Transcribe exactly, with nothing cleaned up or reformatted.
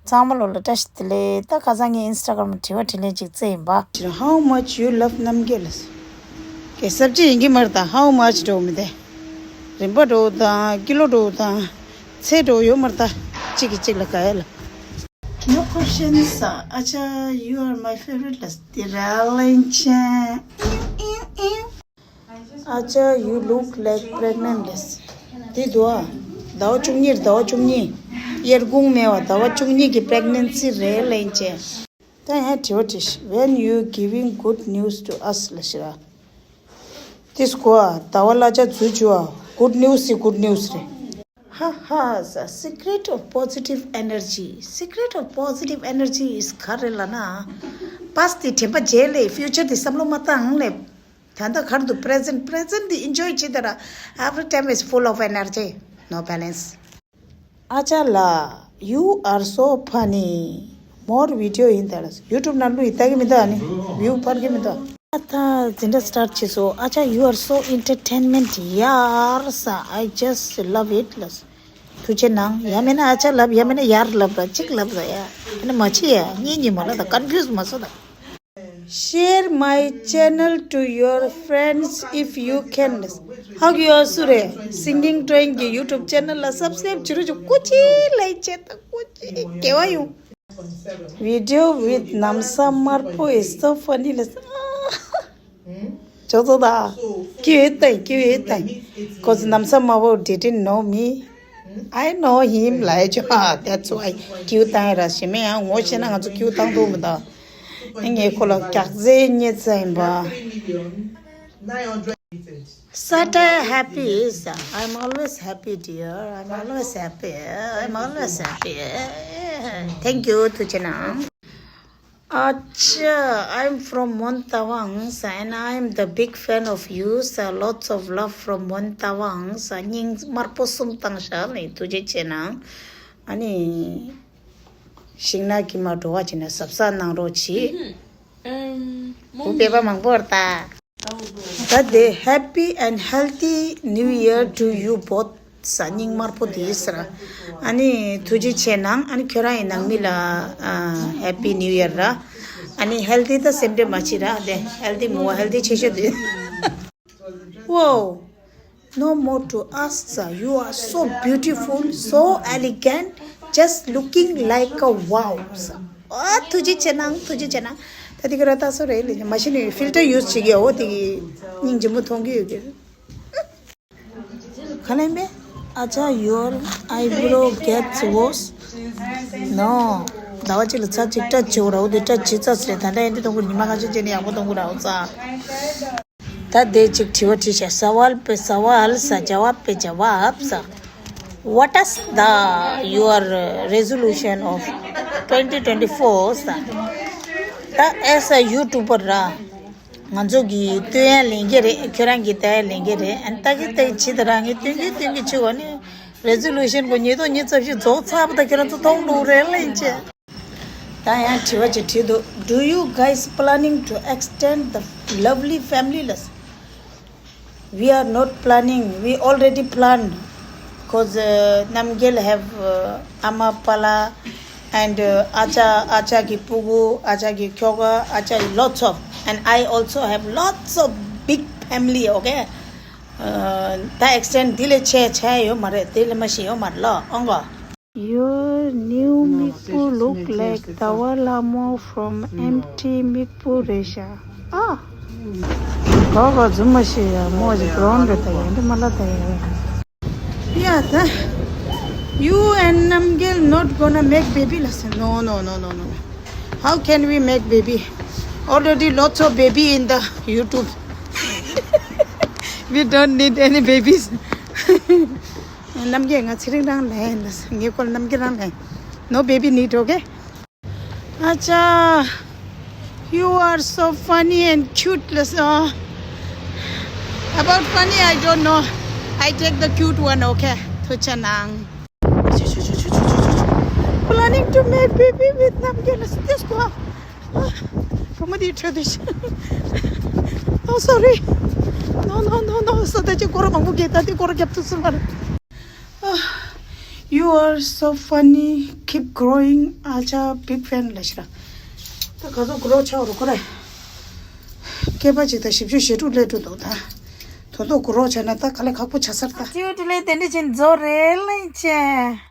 ཚང་མ་ལོ་ལ་བཀྲ་ཤིས་བདེ་ལེགས། ད་ཁ་སང་ངས་ཨིན་སི་ཊ་གྷ་རམ་དྲི་བ་དྲིས་ལན་ཅིག་བཙལ་ཡིན་པ། How much you love རྣམ་རྒྱལ་ལགས། གལ་སྲིད་ཅི་ཡིན་གྱི་མ་རེད་ད། How much འགྲོ་མི་དེ། རིམ་པ་འགྲོ་དང་ཀི་ལོ་འགྲོ་དང་། ཚད་འགྲོ་ཡོད་མ་རེད་ད། གཅིག་གིས་གཅིག་ལ་དགའ་ཡ་ལ། No questions. ཨ་ཅག you are my favorite ལགས། དེ་ར་ལན་ཅན། ཨ་ཅག you look like pregnant ལགས། དེ་འདུག་ཨ། ཟླ་བ་བཅུ་གཉིས་རེད། ཟླ་བ་བཅུ་གཉིས། དབྱར་ཁུང་མེད་པ་ཟླ་བ་བཅུ་གཉིས་ཀྱི་པི་རེག་ནན་སི་རེད་ལན་ཅན། ད་ཡང་དྲི་བ་དྲིས། When you giving good news to us ལ་ཤི་ར། དེ་སྐོར་ཟླ་བ་གླ་ཆ་འཛུལ་བཅུག་ཨ། Good news ཡི་good news རེད། ཧ་ཧ། The secret of positive energy, secret of positive energy is ག་རེ་ལབ་ན། Past དེ་དྲན་པ་བརྗེད་ལེ། Future དེ་བསམ་བློ་མ་བཏང་ལེ། ད་ལྟ་གར་འདུག Present, present དེ་enjoy བྱེད་དེ་ར། Every time is full of energy, no balance. ཨ་ཅག་ལགས། You are so funny. More video ཡིན་ད་ལ། YouTube ནང་བླུགས་ཡིན་ལྟ་གི་མི་འདུག་ཨ་ནི། View འཕར་གི་མི་འདུག་ཨ་ད་འཛིན་གྲྭ་start བྱེད་སོ། ཨ་ཅག you are so entertainment ཡར་ས། I just love it ལ། ཐུགས་རྗེ་གནང་། ཡང་མིན་ན་ཨ་ཅག་ལབ། ཡང་མིན་ན་ཡར་ལབ་ར། གཅིག་ལབ་ར་ཡ། ཨ་ནི་མ་བྱེད་ཡ། གཉིས་གཉིས་མ་ལབ་ད། confuse མ་བཟོ་ད། Share my channel to your friends if you can. ཧ་གི་ཡོད་སུ་རེད། Singing Train གི་YouTube channel ལ་subscribe བྱེད་རོགས་བྱེད། སྐུ་མཁྱེན་ལེགས་བྱེད་དང་སྐུ་མཁྱེན་དགེ་བ་ཡོང་། Video with Namsa Marpo is so funny ལ། ཅོག་ཙོ་ད། སྐྱིད་ཡོད་ད། སྐྱིད་ཡོད་ད། Cause Namsa Marpo didn't know me. I know him ལ་ཡ་ཅོ། That's why ཀིའུ་བཏང་ཡ་ར། ཞེ་མེད་ཡང་ངོ་ཤེས་ན་ང་ཚོ་ཀིའུ་བཏང་ཐུབ་མི་ད། ངས་ཁོ་ལ་སྐྱག་རྫས་རྙེད་ཚར་ཡིན་པ། Sata happy is I'm always happy, dear. I'm always happy. I'm always happy. Thank you. ཐུགས་རྗེ་གནང་། ཨ་ཅག I'm from Mon Tawang, sir, and I am the big fan of you, sir. Lots of love from Mon Tawang, sir. སྙིང་དམར་པོ་གསུམ་བཏང་ཤག་ནི། ཐུགས་རྗེ་ཆེ་གནང་། ཨ་ནི། ཤིང་ནགས་ཀྱི་མ་འགྲོ་བ་ཅིག་ན་གཟབ་གཟབ་གནང་རོགས་གྱིས། བུ་བོད་པ་མང་པོ་རེད་ད། ད་དེ། Happy and healthy new year to you both. ས་སྙིང་དམར་པོ་དེ་ཟེར། ཨ་ནི་ཐུགས་རྗེ་ཆེ་གནང་། ཨ་ནི་ཁྱོད་རང་ཡི་ནང་མི་ལ་ཨ་Happy New Year ར། ཨ་ནི་healthy ད་སེམས་ཁྲལ་མ་བྱེད་ར། དེ་healthy མོ་healthy ཆེ་ཤོས་དེ། Wow, no more to ask, sir. You are so beautiful, so elegant, just looking like a wow, sir. ཨ་ཐུགས་རྗེ་ཆེ་གནང་། ཐུགས་རྗེ་ཆེ་གནང་། ད་དེ་ག་ར་ད་སོ་རེད་ལེ། མ་གཞི་ནས་filter use བྱེད་ཀྱི་འོ་དེ་གི་སྙིང་རྗེ་མོ་མཐོང་གི་ཡོད་ཀྱི། ག་ལེན་པས། ཨ་ཅག your eyebrow gets worse. No. ཟླ་བ་གཅིག་ལ་ཚར་གཅིག་སྐྲ་བྱེད་འོ་ར། འོ་དེ་སྐྲ་བྱེད་ཚར་ཟེར། ད་ལྟ་ཡིན་དུས་གཏོང་དགོས། ཉི་མ་ཁ་ཤས་རྗེས་ནས་ཡག་པོ་གཏོང་དགོས་ར། འོ་ཙ། ད་དེ་གཅིག་དྲི་བ་དྲིས་ཤག سوال پہ سوال سا جواب پہ جواب سا۔ What is the your resolution of twenty twenty-four ས། ད་as a YouTuber ར། ང་ཚོ་གི་སྟོན་ཡ་ལེན་གྱི་རེད། ཁྱོད་རང་གི་ལྟ་ཡ་ལེན་གྱི་རེད། ཨ་ནི་ལྟ་གི་ལྟ་གི་བྱེད་ད་རང་གི་སྟོན་གྱི་སྟོན་གྱི་བྱེད་གོ་ནི། Resolution གོ་ཉིས་སྟོང་ཉི་ཤུ་རྩ་བཞི་རྫོགས་ཚར་བ་ད་ཁྱོད་རང་ཚོ་མཐོང་འདུག་རེད་ལེན་ཅེ། ད་ཡང་དྲི་བ་ཅིག་དྲིས་འདུག Do you guys planning to extend the lovely family ལ། We are not planning. We already planned. Cause uh, Namgyal have uh, Ama Pala and uh, Acha, Acha ki Pugu, Acha ki Kyoga, Acha ki lots of. And I also have lots of big family, okay? Uh, ད་extend དེ་ལས་ཆེ་ཆེ་ཡོད་མ་རེད། དེ་ལས་མ་ཤེས་ཡོད་མ་རེད་ལོ། ཨང་གོ། Your new མིག་པོ་look like ཟླ་བ་ལྷ་མོ from empty མིག་པོ་རེད་ཤག་ཨ། ག་ག་རྫུན་མ་བཤད་ཡ། མོ་ཞིག་brown རེད་ད་ཡ། འདི་མ་ལ་ད་ཡ། Yeah, the, you and Namgyal not gonna make baby ལ་ཟེར། No, no, no, no, no. How can we make baby? Already lots of baby in the YouTube. We don't need any babies. རྣམ་རྒྱལ་ང་ཚེ་རིང་རང་ལས་ངའི་སྐོར་རྣམ་རྒྱལ་རང་ལས། No baby need, okay? ཨ་ཅག you are so funny and cute ལ་སོ། About funny, I don't know. I take the cute one, okay? ཐུགས་རྗེ་གནང་། Planning to make baby with རྣམ་རྒྱལ་ལ་སོ། དེ་སྐོར། གོ་མོ་དེ་ཁྲོད་དུ་ཤི། Oh, sorry. No, no, no, no. ས་ད་ཅི་སྐོར་མང་པོ་གེ་ད་དེ་སྐོར་རྒྱབ་ཐུབ་སོང་མ་རེད། You are so funny, keep growing. ཨ་ཅག་big fan ལ་ཤི་ར། ད་ག་ཚོད་grow ཆགས་རུ་ཁོ་རེ། སྐེད་པ་གཅིག་དང་བཞི་བཅུ་ཞེ་དྲུག་སླེབས་འགྲོ་འདུག་ད། དོ་དོ་grow ཆགས་ན་ད་ག་ལེ་ཁག་པོ་ཆགས་སར་ད། ཅིའུ་ཀྲི་ལེ་དེ་འདྲ་ཅན་རྫོགས་རེད་ལེ་ཅེ།